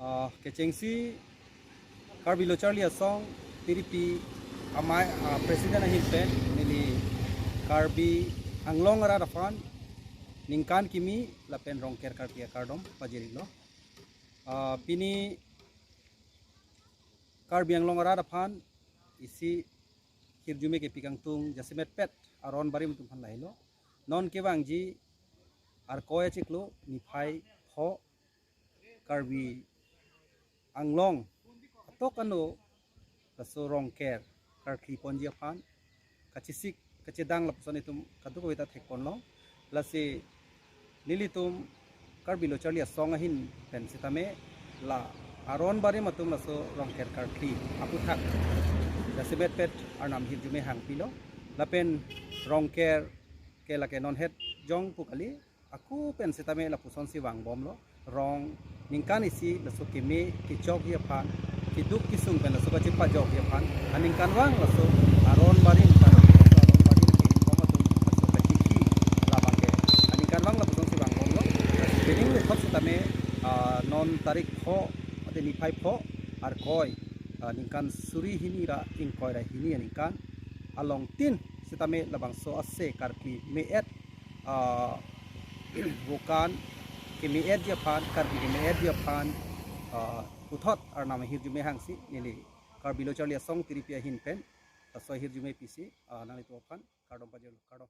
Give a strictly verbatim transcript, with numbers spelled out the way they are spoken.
Ah, kechengsi Karbi Lo Charli Asong Tiripi amei, ah, President ahin pen neli Karbi Anglong arat aphan ningkan kimi lapen Rongker Karkli akardom pajirlo. Ah, pini Karbi Anglong arat aphan isi hirjume kepi kangtung jasemet pet aron barim atum aphan lahelo. Non kevangji Arkoi achiklo niphai pho Karbi Anglong atok ano laso Rongker Karkli ponji aphan kachesik kachedang lapuson itum kadokave ta thekponlong. Lasi nelitum Karbi Lo Charli Asong ahin pen sitame la aron barim atum laso Rongker Karkli aphuthak jasemet pet arnam hirjume hangpilo. Lapen Rongker ke lake non het jong pu kali, ako pen sitame lapusonsi vangbomlo. Rong ningkan isi laso keme kechokji aphan, keduk kesung pen laso kachepajokji aphan, aningkanvang laso aron barim pen aron barim kehingkong atum laso kachikhi labang ke aningkanvang lapusonsi vangbomlo. Lasi pining lethot sitame, ah, non tarik pho, ate niphai pho Arkoi, ah, ningkan suri hini ra ingkoi ra hini aningkan along tin sitame labangso ase Karkli me-et, ah, vokan keme-etji aphan, Karbi keme-etji aphan, ah, puthot arnam hirjume hangsi neli Karbi Lo Charli Asong Tiripi ahin pen laso hirjume pisi, ah, nanglitum aphan kardom pajirlo, kardom.